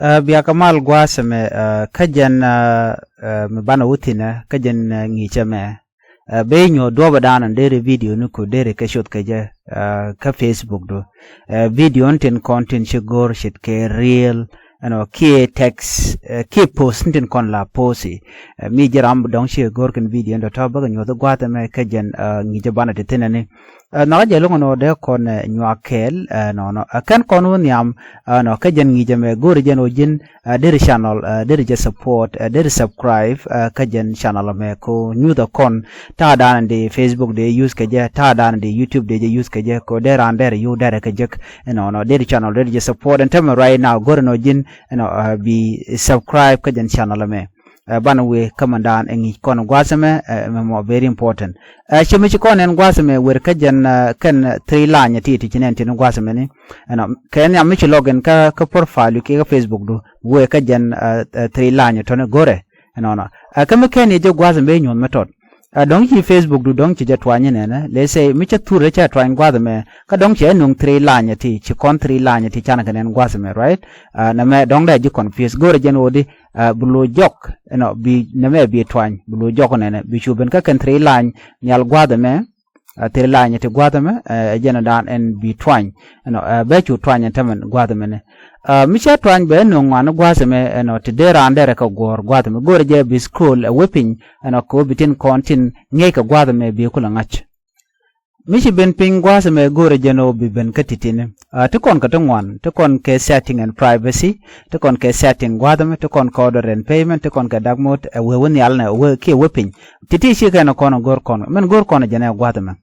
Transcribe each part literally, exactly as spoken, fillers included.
Ɛ, bia kɛ mal gua̱a̱th ɛmɛ, ɛ, kä jɛn, ɛ, ɛ, mi banɛ wä thi̱n ɛ, kä jɛn, ɛ, ŋi̱i̱cɛ mɛ. Ɛ, ben nyuɔ̱th duɔ̱ɔ̱pɛ da̱a̱n deri video ni ku deri kɛ cuth kɛ jɛ, ɛ, kä Facebook du. Ɛ, video ni tin kɔn tin ci go̱r ce̱tkɛ reel, ɛnɔ, kiɛ text, ɛ, kiɛ post ni tin kɔn la post i̱. Ɛ, mi ji̱ ram dɔ̱ŋ ci go̱r kɛn video ni tɔ̱tɔ̱ bäkɛ nyuɔ̱th gua̱a̱th ɛmɛ kä jɛn, ɛ, ŋi̱i̱cɛ banɛ ti thi̱n ɛni. Ɛ, nhɔakä jɛ lo̱ŋ ɛnɔ dee kɔn, ɛ, nyuak kɛɛl, ɛ, nɔnɔ. Ɛ, kɛn kɔn wä nhiam, ɛ, nɔ, kä jɛn ŋi̱i̱cɛ mɛ go̱o̱rɛ jɛn ɣöö ji̱n, ɛ, deri channel, ɛ, deri jɛ support, ɛ, deri subscribe, ɛ, kä jɛn channel mɛ ko nyuthɛ kɔn ta̱a̱ da̱a̱n di Facebook dee use kɛ jɛ, ta̱a̱ da̱a̱n di YouTube dee jɛ use kɛ jɛ, ko dee raan dɛrɛ yio̱w dɛrɛ kɛ jek, ɛ, nɔnɔ, deri channel deri jɛ support. Ɛn tämɛ right now go̱o̱rɛ nɔ ji̱n, ɛ, nɔ, ɛ, bi subscribe kä jɛn channel mɛ. Ɛ, banɛ wee kä mɛn da̱a̱n ɛ ŋi̱i̱c kɔn gua̱a̱th ɛmɛ, ɛ, mɛ mɔ very important. Ɛ, ci mi ci kɔn ɛn gua̱a̱th ɛmɛ wer kä jɛn, ɛ, kɛn three line ti ti ci nɛn tin gua̱a̱th ɛmɛ ni. Ɛnɔ, kɛ nhiam mi ci log in kä, kä profile kiɛ kä Facebook du, wee kä jɛn, ɛ, ɛ, three line tɔni go̱rɛ. Ɛnɔnɔ. Ɛ, kä mi kɛn yɛ jɛ gua̱a̱th ɛmɛ nyuɔ̱th mi tɔt. Ɛ, dɔ̱ŋ ci Facebook du dɔ̱ŋ ci jɛ tuany nɛnɛ. Let's say mi cɛ thurɛ cɛ tuany gua̱a̱th ɛmɛ. Kä dɔ̱ŋ cɛ nuŋ three line ti, ci kɔn three line ti canɛ kɛ nɛn gua̱a̱th ɛmɛ, right? Ɛ, nɛmɛ dɔ̱ŋ dee ji̱ confuse. Go̱rɛ jɛn ɣöö di, ɛ, bi lo̱c jɔk, ɛnɔ, bi, nɛmɛ bi tuany, bi lo̱c jɔk nɛnɛ, bi cu ben kä kɛn three line nhial gua̱a̱th ɛmɛ, ɛ, three line ti gua̱a̱th ɛmɛ, ɛ, jɛn da̱a̱n ɛn bi tuany, ɛnɔ, ɛ, bɛ cu tuany ɛn tämɛn gua̱a̱th ɛmɛ ni. Ɛ, mi cɛ tuany bɛ nöŋ ŋuan gua̱a̱th ɛmɛ, ɛnɔ, ti dee raan dɛrɛ kɛ guɔ̱ɔ̱r gua̱a̱th ɛmɛ, go̱rɛ jɛ bi scroll, ɛ, wee piny, ɛnɔ, kɛ wee bi tin kɔn tin ŋi̱eec kɛ gua̱a̱th ɛmɛ bi kulɛ ŋa̱c. Mi ci ben piny gua̱a̱th ɛmɛ go̱o̱rɛ jɛn ɣöö bi ben kä ti̱ti̱ni. Ɛ, ti kɔn kɛ ti ŋuan, ti kɔn kɛ setting and privacy, ti kɔn kɛ setting gua̱a̱th ɛmɛ, ti kɔn kɛ order and payment, ti kɔn kɛ dark mode, ɛ, wee wä nhial nɛ, wee kiɛ wee piny. Ti̱ti̱ ci kɛn kɔn go̱o̱r kɔn, mɛn go̱o̱r kɔn jɛn ɛ gua̱a̱th ɛmɛ.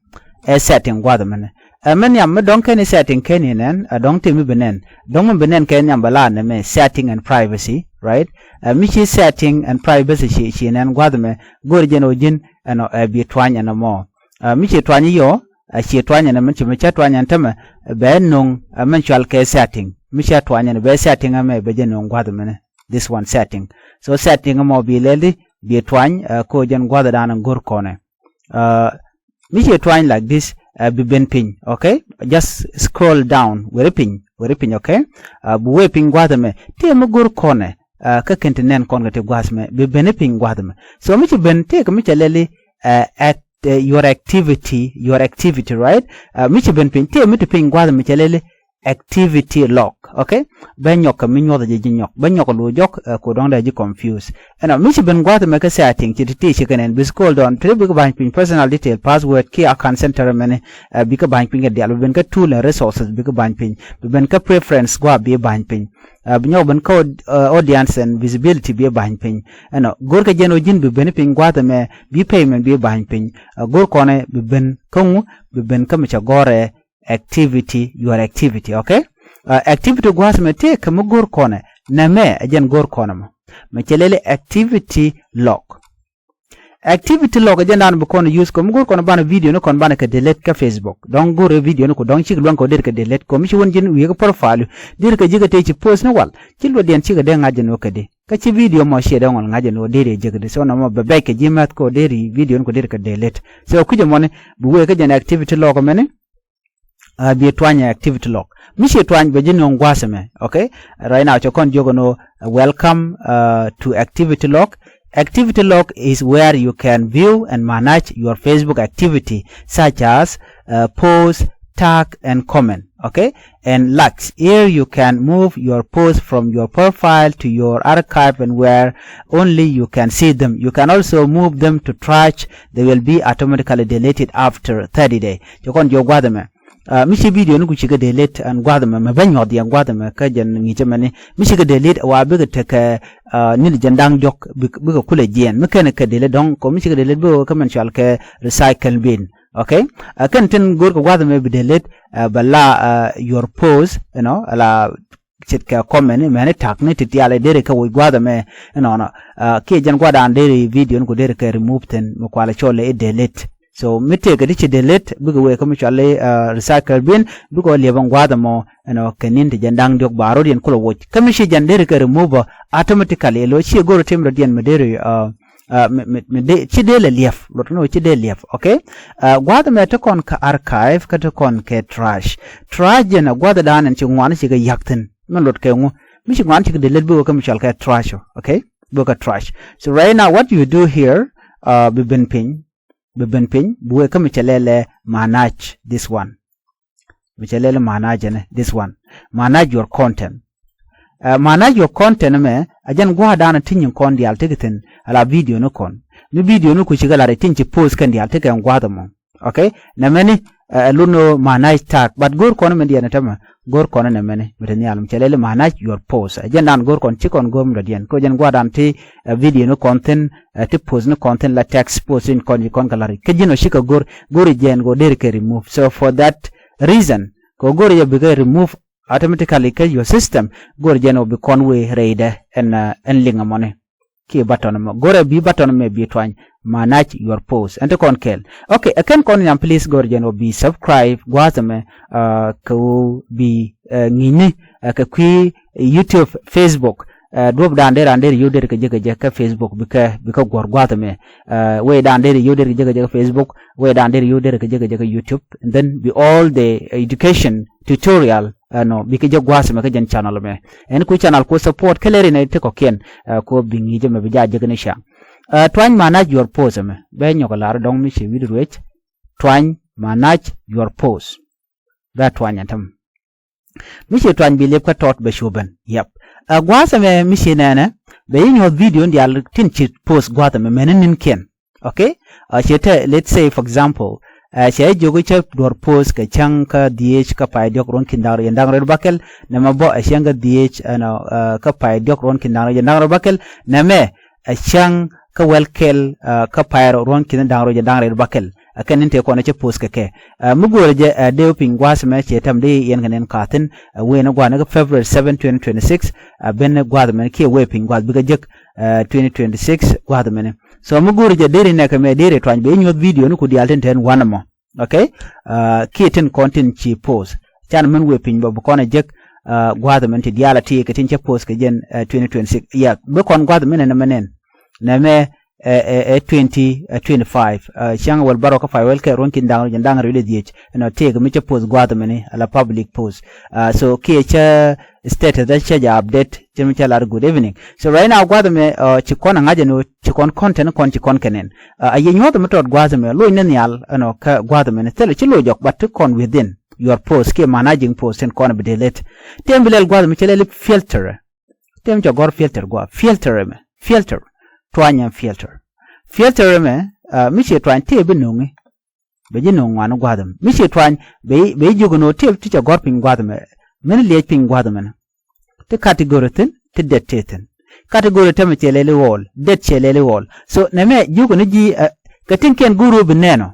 Ɛ setting gua̱a̱th ɛmɛ ni. Ɛ, mɛ nhiam mi dɔ̱ŋ kɛn i̱ setting kɛn i̱ nɛn, ɛ, dɔ̱ŋ ti mi bi nɛn. Dɔ̱ŋ mi bi nɛn kɛ nhiam bɛ la nɛmɛ setting and privacy, right? Ɛ, mi ci setting and privacy ci, ci nɛn gua̱a̱th ɛmɛ, go̱o̱rɛ jɛn ɣöö ji̱n, ɛnɔ, ɛ, bi tuany ɛnɔ mɔ. Ɛ, mi ci tuany i̱ yɔ, ɛ, ci tuany ɛnɛ mɛn ci mi cɛ tuany ɛn tämɛ, bɛ nöŋ, ɛ, mɛn cual kɛ setting. Mi cɛ tuany ɛnɛ bɛ setting ɛmɛ bɛ jɛ nöŋ gua̱th ɛmɛnɛ. This one setting. So setting ɛmɔ bi lɛli, bi tuany, ɛ, ko jɛn gua̱th dan go̱r kɔnɛ. Ɛ, mi ci tuany like this, ɛ, bi ben piny, okay? Just scroll down, weri piny, weri piny, okay? Ɛ, bi wee piny gua̱th ɛmɛ. Ti ɛmɛ go̱r kɔnɛ, ɛ, kä kɛn ti nɛn kɔn kɛ ti gua̱th ɛmɛ. Bi ben piny gua̱th ɛmɛ. So mi ci ben, ti kɛ mi cɛ lɛli, ɛ, act, ɛ, your activity, your activity, right? Ɛ, mi ci ben piny, ti mi ti piny gua̱th mi cɛ lɛli activity log, okay? Bɛ nyɔk kɛ mi nyuɔth jɛ ji̱ nyɔk, bɛ nyɔk lu jɔk, ɛ, ku dɔ̱ŋ dee ji̱ confuse. Ɛnɔ, mi ci ben gua̱th mɛ kä setting, ci ti ti ci kɛ nɛn, bi scroll down, ti bikɛ ba̱ny piny, personal detail, password, kiɛ account center mɛni, ɛ, bikɛ ba̱ny piny kɛ dial, bi ben kä tool and resources, bikɛ ba̱ny piny, bi ben kä preference, gua̱ bi ba̱ny piny. Ɛ, bi nyɔk ben kä aud-, ɛ, audience and visibility bi ba̱ny piny. Ɛnɔ, go̱r kɛ jɛn ɔ ji̱n bi ben piny gua̱th ɛmɛ, bi payment bi ba̱ny piny. Ɛ, go̱r kɔnɛ bi ben kä ŋu, bi ben kä mi cɛ gɔ̱rɛ activity, your activity, okay? Ɛ, activity gua̱th ɛmɛ tëë kɛ mi go̱r kɔnɛ, nɛmɛ ɛ jɛn go̱r kɔnɛ mɔ. Mɛ cɛ lɛli activity log. Activity log jɛn dan bi kɔn use kɔ mi go̱r kɔn banɛ video ni kɔn banɛ kɛ delete kä Facebook. Dɔ̱ŋ go̱r video ni ku dɔ̱ŋ cik luäŋ kɛ deri kɛ delete kɔ mi ci wän ji̱n wi̱i̱ kä profile. Deri kɛ ji̱ kɛ tëë ci post ni wal. Ci luɔt diɛn cikɛ dee ŋa̱c jɛn wä kɛ di. Kä ci video mɔ ciɛ dee ŋɔl ŋa̱c jɛn wä deri ɛ ji̱ kɛ di. So nɔmɔ bɛ bɛc kɛ ji̱ mɛth kɔ deri video ni ku deri kɛ delete. So kucɛ mɔni bi wee kä jɛn activity log mɛni. Ɛ, bi tuany activity log. Mi ci tuany bɛ ji̱ nöŋ gua̱a̱th ɛmɛ, okay? Right now, cɛ kɔn jiök ɛn ɣöö, ɛ, welcome, ɛ, to activity log. Activity log is where you can view and manage your Facebook activity, such as, ɛ, post, tag, and comment, okay? And likes. Here you can move your post from your profile to your archive and where only you can see them. You can also move them to trash. They will be automatically deleted after thirty day. Cɛ kɔn jiök gua̱a̱th ɛmɛ. Ɛ, mi ci video ni ku cikɛ delete ɛn gua̱th ɛmɛ, mɛ bä nyuɔth yɛn gua̱th ɛmɛ kä jɛn ŋi̱cä mɛni. Mi cikɛ delete wa bikɛ tekɛ, ɛ, nit jɛn da̱ŋ diɔ̱k bik-, bikɛ kulɛ jiɛɛn. Mi kɛn kɛ delete dɔ̱ŋ, kɔ mi cikɛ delete bikɛ kä mɛn cual kɛ recycle bin. Okay? Ɛ, kɛn tin go̱r kɛ gua̱th ɛmɛ bi delete, ɛ, bɛ la, ɛ, your post, you know, la ce̱tkɛ comment ni mɛni tag ni ti tial i̱ deri kɛ woc gua̱th ɛmɛ inɔnɔ. Ɛ, kiɛ jɛn gua̱dan deri video ni ku deri kɛ remove thin mi kualɛ cɔl i̱ delete. So mi tëëkɛ ti ci delete bikɛ wee kä mi cuali, ɛ, recycle bin bikɛ wä liɛpä gua̱a̱th ɛmɔ ɛnɔ kɛ ni̱n ti jɛn da̱ŋ diɔ̱k ba rot yɛn kulɛ woc. Kä mi ci jɛn deri kɛ remove automatically ɛ lo̱ ci go̱r tim rot yɛn mi deri, ɛ, ɛ, mi, mi, mi de, ci dee lɛ liɛp, luɔt ni wä ci dee liɛp, okay? Ɛ, gua̱a̱th ɛmɛ te kɔn kɛ archive kä te kɔn kɛ trash. Trash jɛn ɛ gua̱a̱th dan ɛn ci ŋuan ci kɛ ya̱k thi̱n. Mi luɔt kɛ ŋu? Mi ci ŋuan ci kɛ delete bi wee kä mi cɔal kɛ trash ɔ, okay? Bi wee kä trash. So right now what you do here, uh, bi ben piny, bi ben piny, bi wee kä mi cɛ lɛlɛ manage this one. Mi cɛ lɛlɛ manage ni this one. Manage your content. Uh, manage your content mɛ a jɛn gua̱a̱ da̱a̱n ti nyin kɔn diaal ti kɛ thi̱n ala video ni kɔn. Mi video ni ku ci kɛ lar itin ci post kɛn diaal ti kɛ gua̱a̱th mɔ. Okay? Nɛ mɛni, uh, lun no manage tag, but go̱r kɔn mɛ diɛn tämɛ, go̱r kɔn nɛ mɛni, mi te nhial mi cɛ lɛli manage your post. A jɛn dan go̱r kɔn ci kɔn go̱r mi dɔ diɛn. Ko jɛn gua̱a̱ dan ti, uh, video ni kɔn thi̱n, uh, ti post ni kɔn thi̱n la text post in kɔn ci kɔn kɛ lar. Kä ji̱n ɔ ci kɛ go̱r, go̱r i jɛn go̱r deri kɛ remove. So for that reason, ko go̱r yɛ bikɛ remove automatically kä your system, go̱r jɛn ɔ bi kɔn wee rɛydɛ ɛn, uh, ɛn liŋ mɔni. Kiɛ button mɛ. Go̱rɛ bi button mɛ bi tuany manage your post. Ɛn ti kɔn kɛl. Okay, ɛ kɛn kɔn nyam please go̱r jɛn wä bi subscribe gua̱a̱th mɛ, uh, kɛ wä bi, uh, ŋi̱ni, uh, kɛ kui̱ YouTube, Facebook. Uh, duɔp dan der an der yio̱w der kɛ jek kɛ jek kɛ Facebook bikɛ, bikɛ guɔ̱r gua̱a̱th mɛ. Uh, wee dan der yio̱w der kɛ jek kɛ jek kɛ Facebook. Wee dan der yio̱w der kɛ jek kɛ jek kɛ YouTube. And then bi all the education tutorial, uh, ɛnɔ bikɛ jɛ gua̱a̱th mɛ kä jɛn channel mɛ. Ɛn ku channel ku support kɛ lɛri nɛ ti kɔkiɛn, uh, ku bi ŋi̱i̱cɛ mɛ bi ja jek ni ca. Uh, tuany manage your post mɛ bɛ nyɔk lar dɔŋ mi ci wi̱i̱ ruec. Tuany manage your post. Bɛ tuany ɛn täm. Mi ci tuany bi liep kä tɔt bɛ cupɛn. Yep. Uh, gua̱a̱th mɛ mi ci nɛnɛ bɛ yi nyuɔth video diaal tin ci post gua̱a̱th mɛ mɛni ninkiɛn. Okay? Uh, cɛ tɛ, let's say for example, uh, cɛ jiök cɛ duɔr post kɛ cäŋ kä dhiec kä pay diɔk ruɔ̱n ki̱n da̱ŋ rɛw jɛn da̱ŋ rɛw bäkɛl. Nɛmɛ bä ɛ cäŋ kä dhiec, ɛnɔ, uh, kä pay diɔk ruɔ̱n ki̱n da̱ŋ rɛw jɛn da̱ŋ rɛw bäkɛl. Nɛmɛ ɛ cäŋ kä wɛlkɛl, uh, kä pay ruɔ̱n ki̱n da̱ŋ rɛw jɛn da̱ŋ rɛw bäkɛl. Ɛ kɛn in tëë kɔn cɛ post kɛ kɛ. Uh, mi go̱o̱rɛ jɛ, uh, dee piny gua̱a̱th mɛ cɛ tɛm dee yɛn kɛ nɛn ka̱thin. Uh, wee ni gua̱a̱n ni kä February seven, twenty twenty-six. Uh, ben gua̱a̱th mɛ kiɛ wee piny gua̱a̱th bikɛ jek, uh, twenty twenty-six gua̱a̱th mɛni. So mi go̱o̱ri jɛ deri nɛkɛ mɛ deri tuany bɛ inyuɔth video ni ku diaal tin tɛn wanɛ mɔ. Okay? Uh, kiɛ tin kɔn tin ci post. Can mɛn wee piny bä bi kɔn a jek, uh, gua̱a̱th mɛn ti diaal a ti kɛ tin cɛ post kɛ jɛn, uh, twenty twenty-six. Yeah, bi kɔn gua̱a̱th mɛn nɛ mɛ nɛn. Nɛ mɛ, uh, uh, uh, twenty, uh, twenty-five. Uh, cäŋ wäl bärɔw kä pay wäl kɛ ruɔ̱n ki̱n da̱ŋ rɛw jɛn da̱ŋ rɛw lɛ dhiec. Ɛnɔ tëëk mi cɛ post gua̱a̱th mɛni ala public post. Uh, so kiɛ cɛ status cɛ jɛ update cɛ mi cɛ lar good evening. So right now gua̱a̱th mɛ, uh, ci kɔn a ŋa̱c ɛn ɣöö ci kɔn content kɔn ci kɔn kɛ nɛn. Uh, a yɛ nyuɔ̱th mi tɔt gua̱a̱th mɛ loc ni nhial ɛnɔ kä gua̱a̱th mɛni thilɛ ci loc jɔk but ti kɔn within your post kiɛ managing post tin kɔn bi delete. Tëë mi bi lɛl gua̱a̱th mɛ cɛ lɛl filter. Tëë mi cɛ gɔ̱r filter gua̱a̱th filter mɛ filter. Tuany ɛn filter. Filter mɛ, uh, mi ci tuany tëë bi no̱ŋi. Bɛ ji̱ no̱o̱ŋ ŋuan gua̱a̱th ɛmɛ mi ci tuany. Bɛ ji̱ jiök ɛn ɣöö tëë ti cɛ gɔ̱r piny gua̱a̱th ɛmɛ. Mɛn liɛc piny gua̱a̱th ɛmɛnɛ. Ti category thi̱n ti det tëë thi̱n. Category tɛmɛ cɛ lɛli all, det cɛ lɛli all. So nɛmɛ jiök ɛn ji̱, uh, kɛ ti̱ŋkiɛn go̱o̱ri ɣöö bi nɛn ɔ.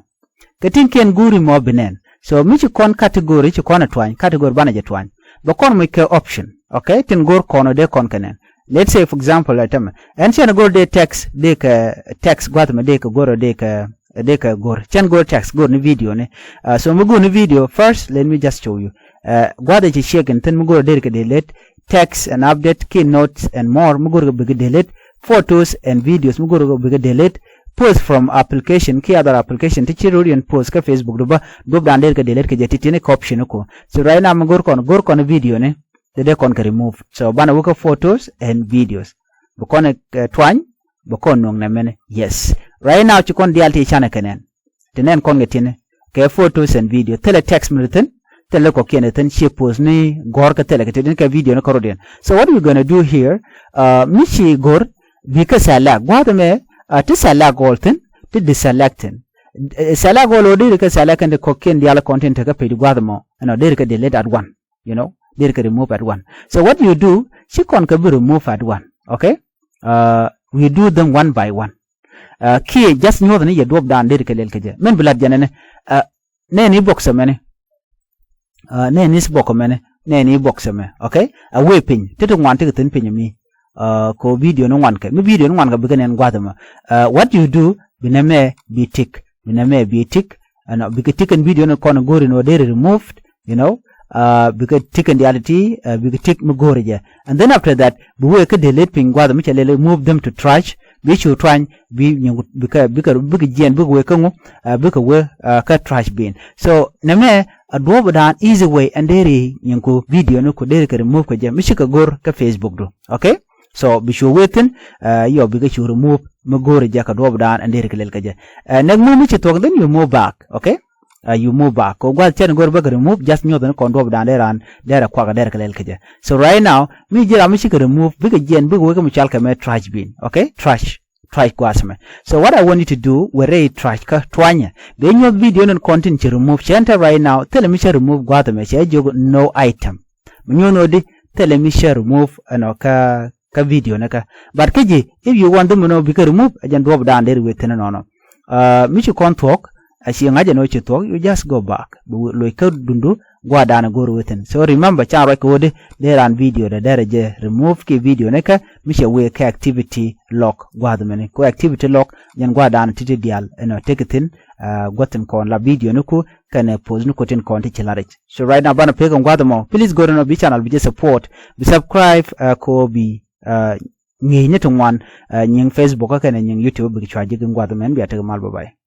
Kɛ ti̱ŋkiɛn go̱o̱ri mɔ bi nɛn. So mi ci kɔn category ci kɔn ɛ tuany, category banɛ jɛ tuany. Bɛ kɔn muc kɛ option. Okay? Tin go̱o̱r kɔn ɔ dee kɔn kɛ nɛn. Let's say for example ɛ tɛmɛ ɛn cɛn go̱o̱r dee text dee kɛ text gua̱a̱th ɛmɛ dee kɛ go̱o̱r ɔ dee kɛ dee kɛ go̱r cɛn go̱r text go̱r ni video ni. Uh, so mi go̱r ni video first, let me just show you. Uh, gua̱dhɛ ci check in thi̱n mi go̱r deri kɛ delete text and update key notes and more mi go̱r kɛ bikɛ delete photos and videos mi go̱r kɛ bikɛ delete post from application key other application ti ci rot yɛn post kä Facebook du bä duɔp dan deri kɛ delete kɛ jɛ ti ti̱ni kɛ option ko. So right now mi go̱r kɔn go̱r kɔn video ni. Dee dee kɔn kɛ remove. So banɛ wä kä photos and videos. Bi kɔn, uh, tuany. Bɛ kɔn nuɔ̱ŋ nɛ mɛnɛ. Yes. Right now ci kɔn diaal ti canɛ kɛ nɛn. Ti nɛn kɔn kɛ ti̱ni kɛ photos and video. Thilɛ text mi ti thi̱n. Thilɛ kɔkiɛn ti thi̱n ciɛ post ni gɔ̱r kɛ thilɛ kɛ ti thi̱n kɛ video ni kɛ rot yɛn. So what we gonna do here? Uh, mi ci go̱r bikɛ select gua̱a̱th ɛmɛ, uh, ti select all thi̱n ti diselect thi̱n. Uh, select all ɔ deri kɛ select kɛn ti kɔkiɛn diaal kɔn tin tekɛ page gua̱a̱th ɛmɔ. Ɛnɔ deri kɛ delete at one. You know, deri kɛ remove at one. So what you do, ci kɔn kɛ bi remove at one. Okay? Uh, we do them one by one. Uh, kiɛ just nyuɔth ni yɛ duɔp dan deri kɛ lɛl kɛ jɛ mɛn bi lat jɛn ɛnɛ. Uh, nɛn i̱ box ɛmɛni. Uh, nɛn i̱ box ɛmɛni. Nɛn i̱ box ɛmɛ. Okay? A wee piny ti ti ŋuan ti kɛ thi̱n piny mi. Uh, ko video ni ŋuan kɛ mi video ni ŋuan kɛ bikɛ nɛn gua̱th ɛmɛ. Uh, what you do, bi nɛ mɛ bi tick, bi nɛ mɛ bi tick. Ɛnɔ bikɛ tick ɛn video ni kɔn go̱ri ni wä deri removed. You know, uh, bikɛ tick in reality, uh, bikɛ tick mi go̱o̱ri jɛ. And then after that bi wee kä delete piny gua̱th mi cɛ lɛl move them to trash. Bi cu tuany bi nyiŋ bikɛ bikɛ bikɛ jiɛn bikɛ wee kä ŋu, uh, bikɛ wee, uh, kä trash bin. So nɛmɛ, a duɔ̱ɔ̱p dan easy way ɛn deri nyin ku video ni ku deri kɛ remove kɛ jɛ mi cikɛ go̱r kä Facebook du. Okay. So bi cu wee thin, uh, yɔ bikɛ cu remove mi go̱r jɛ kɛ duɔ̱ɔ̱p dan ɛn deri kɛ lɛl kɛ jɛ. Uh, nɛk move mi ci thuɔ̱k, then you move back. Okay. Uh, you move back. Kɛ gua̱th cɛn go̱r bä kɛ remove, just nyuɔth ni kɔn duɔ̱ɔ̱p dan deri an deri kuak deri kɛ lɛl kɛ jɛ. So right now mi ji̱ ram mi cikɛ remove bikɛ jiɛn bikɛ wee kä mi cɔal kɛ mɛ trash bin. Okay. Trash. Trash gua̱a̱th mɛ. So what I want you to do, where rɛy trash kä tuanyɛ, bɛ nyuɔth video ni kɔn tin ci remove cɛ ɛn tɛ right now. Thilɛ mi cɛ remove gua̱a̱th mɛ, cɛ jiök no item. Mi nyuɔth nɔ di, thilɛ mi cɛ remove ɛnɔ kä kä video ni kä. But kä ji̱, if you want them, you know, bikɛ remove, ɛ jɛn duɔ̱ɔ̱p dan deri wee thin nɔnɔ. Uh, mi ci kɔn thuɔ̱k, a ci ŋa̱c ɛn ɣöö ci thuɔ̱k, you just go back. Bi loc kä dundu gua̱a̱r dan go̱o̱r wee thin. So remember, can ruac kɛ ɣöö di dee ran video dee derɛ jɛ remove kiɛ video ni kä mi cɛ wee kɛ activity log gua̱a̱th mɛni. Kɛ activity log, jɛn gua̱a̱r dan ti̱ti̱ diaal ɛnɔ tekɛ thin, uh, gua̱th tin kɔn la video ni ku kɛnɛ post ni ku tin kɔn ti ci la rɛc. So right now banɛ pek in gua̱a̱th mɔ. Please go to bi channel bi jɛ support, bi subscribe, uh, kɛ ɣöö bi, uh, ŋi̱i̱cni ti ŋuan, uh, nyiŋ Facebook kä kɛnɛ nyiŋ YouTube bikɛ cua ji̱ in gua̱a̱th mɛn. Bia tek mal, bye bye.